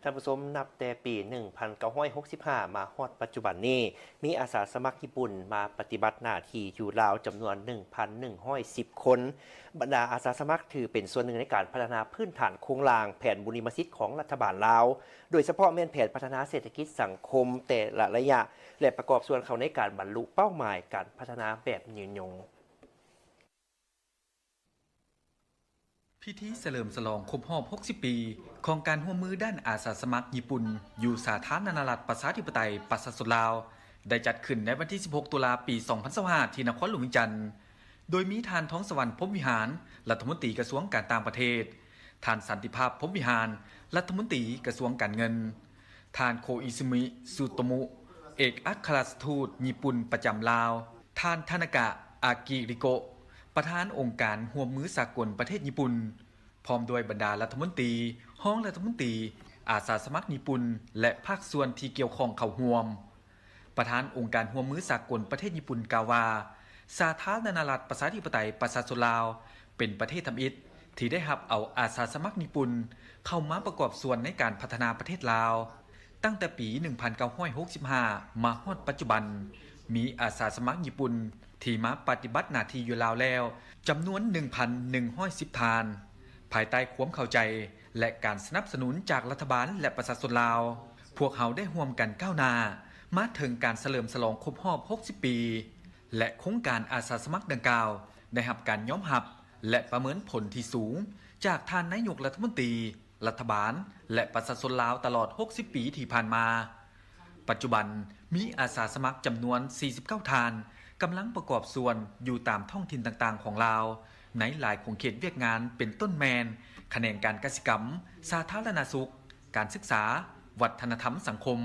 ທ່ານຜູ້ຊົມ, ນັບແຕ່ປີໜຶ່ງພັນເກົ້າຮ້ອຍຫົກສິບຫ້າ ມາຮອດປັດຈຸບັນນີ້, ມີອາສາສະໝັກຍີ່ປຸ່ນມາປະຕິບັດໜ້າທີ່ຢູ່ລາວຈຳນວນໜຶ່ງພັນໜຶ່ງຮ້ອຍສິບຄົນ. ບັນດາອາສາສະໝັກຖືເປັນສ່ວນໜຶ່ງໃນການພັດທະນາພື້ນຖານໂຄງລ່າງແຜນບຸລິມະສິດຂອງລັດຖະບານລາວ, ໂດຍສະເພາະແມ່ນແຜນພັດທະນາເສດຖະກິດສັງຄົມແຕ່ລະໄລຍະ ແລະ ປະກອບສ່ວນເຂົ້າໃນການບັນລຸເປົ້າໝາຍການພັດທະນາແບບຍືນຍົງ. ພິທີສະເຫຼີມສະຫຼອງຄົບຮອບຫົກສິບປີຂອງການຮ່ວມມືດ້ານອາສາສະໝັກຍີ່ປຸ່ນ ຢູ່ສາທາລະນະລັດປະຊາທິປະໄຕປະຊາຊົນລາວ ໄດ້ຈັດຂຶ້ນໃນວັນທີສິບຫົກ ຕຸລາ ປີສອງພັນຊາວຫ້າ ທີ່ນະຄອນຫຼວງວຽງຈັນ, ໂດຍມີທ່ານ ທອງສະຫວັນ ພົມວິຫານ ລັດຖະມົນຕີກະຊວງການຕ່າງປະເທດ, ທ່ານ ສັນຕິພາບ ພົມວິຫານ ລັດຖະມົນຕີກະຊວງການເງິນ, ທ່ານ ໂຄອິຊະມິ ຊູໂຕມຸ ເອກອັກຄະລັດຖະທູດຍີ່ປຸ່ນປະຈຳລາວ, ທ່ານ ທານາກະ ອາກິລິໂກະ ປະທານອົງການຮ່ວມມືສາກົນປະເທດຍີ່ປຸ່ນ, ພ້ອມດ້ວຍບັນດາລັດຖະມົນຕີ, ຮອງລັດຖະມົນຕີ, ອາສາສະໝັກຍີ່ປຸ່ນ ແລະ ພາກສ່ວນທີ່ກ່ຽວຂ້ອງເຂົ້າຮ່ວມ. ປະທານອົງການຮ່ວມມືສາກົນປະເທດຍີ່ປຸ່ນກ່າວວ່າ, ສາທາລະນະລັດປະຊາທິປະໄຕປະຊາຊົນລາວ ເປັນປະເທດທຳອິດທີ່ໄດ້ຮັບເອົາອາສາສະໝັກຍີ່ປຸ່ນເຂົ້າມາປະກອບສ່ວນໃນການພັດທະນາປະເທດລາວ. ຕັ້ງແຕ່ປີໜຶ່ງພັນເກົ້າຮ້ອຍຫົກສິບຫ້າ ມາຮອດປັດຈຸບັນ, ມີອາສາສະໝັກຍີ່ປຸ່ນທີ່ມາປະຕິບັດໜ້າທີ່ຢູ່ລາວແລ້ວຈຳນວນໜຶ່ງພັນໜຶ່ງຮ້ອຍສິບທ່ານ. ພາຍໃຕ້ຄວາມເຂົ້າໃຈ ແລະ ການສະໜັບສະໜູນຈາກລັດຖະບານ ແລະ ປະຊາຊົນລາວ, ພວກເຮົາໄດ້ຮ່ວມກັນກ້າວໜ້າມາເຖິງການສະເຫຼີມສະຫຼອງຄົບຮອບຫົກສິບປີ ແລະ ໂຄງການອາສາສະໝັກດັ່ງກ່າວໄດ້ຮັບການຍອມຮັບ ແລະ ປະເມີນຜົນທີ່ສູງຈາກທ່ານນາຍົກລັດຖະມົນຕີ, ລັດຖະບານ ແລະ ປະຊາຊົນລາວຕະຫຼອດຫົກສິບປີທີ່ຜ່ານມາ. ປັດຈຸບັນມີອາສາສະໝັກຈຳນວນສີ່ສິບເກົ້າທ່ານ ກຳລັງປະກອບສ່ວນຢູ່ຕາມທ້ອງຖິ່ນຕ່າງໆຂອງລາວ ໃນຫຼາຍຂົງເຂດວຽກງານ ເປັນຕົ້ນແມ່ນຂະແໜງການກະສິກຳ, ສາທາລະນະສຸກ, ການສຶກສາ, ວັດທະນະທຳສັງຄົມ,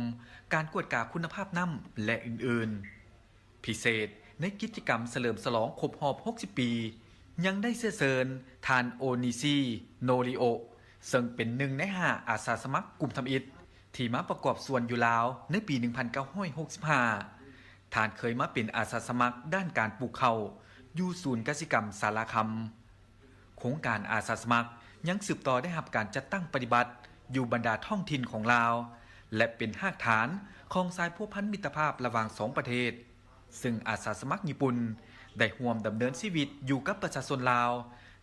ການກວດກາຄຸນນະພາບນ້ຳ ແລະ ອື່ນໆ. ພິເສດໃນກິດຈະກຳສະເຫຼີມສະຫຼອງຄົບຮອບຫົກສິບປີ ຍັງໄດ້ເຊື້ອເຊີນທ່ານ ໂອນິຊີ ໂນລິໂອ ເຊິ່ງເປັນໜຶ່ງໃນຫ້າອາສາສະໝັກກຸ່ມທຳອິດທີ່ມາປະກອບສ່ວນຢູ່ລາວໃນປີໜຶ່ງພັນເກົ້າຮ້ອຍຫົກສິບຫ້າ. ທ່ານເຄີຍມາເປັນອາສາສະໝັກດ້ານການປູກເຂົ້າຢູ່ສູນກະສິກຳສາລາຄຳ. ໂຄງການອາສາສະໝັກຍັງສືບຕໍ່ໄດ້ຮັບການຈັດຕັ້ງປະຕິບັດຢູ່ບັນດາທ້ອງຖິ່ນຂອງລາວ ແລະ ເປັນຮາກຖານຂອງສາຍພົວພັນມິດຕະພາບລະຫວ່າງສອງປະເທດ, ເຊິ່ງອາສາສະໝັກຍີ່ປຸ່ນໄດ້ຮ່ວມດຳເນີນຊີວິດຢູ່ກັບປະຊາຊົນລາວ,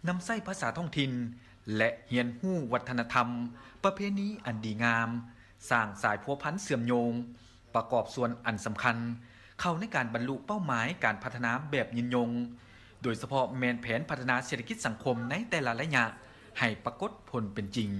ນຳໃຊ້ພາສາທ້ອງຖິ່ນ ແລະ ຮຽນຮູ້ວັດທະນະທຳ, ປະເພນີອັນດີງາມ, ສ້າງສາຍພົວພັນເຊື່ອມໂຍງ, ປະກອບສ່ວນອັນສຳຄັນເຂົ້າໃນການບັນລຸເປົ້າໝາຍການພັດທະນາແບບຍືນຍົງ, ໂດຍສະເພາະແມ່ນແຜນພັດທະນາເສດຖະກິດສັງຄົມໃນແຕ່ລະໄລຍະໃຫ້ປາກົດຜົນເປັນຈິງ.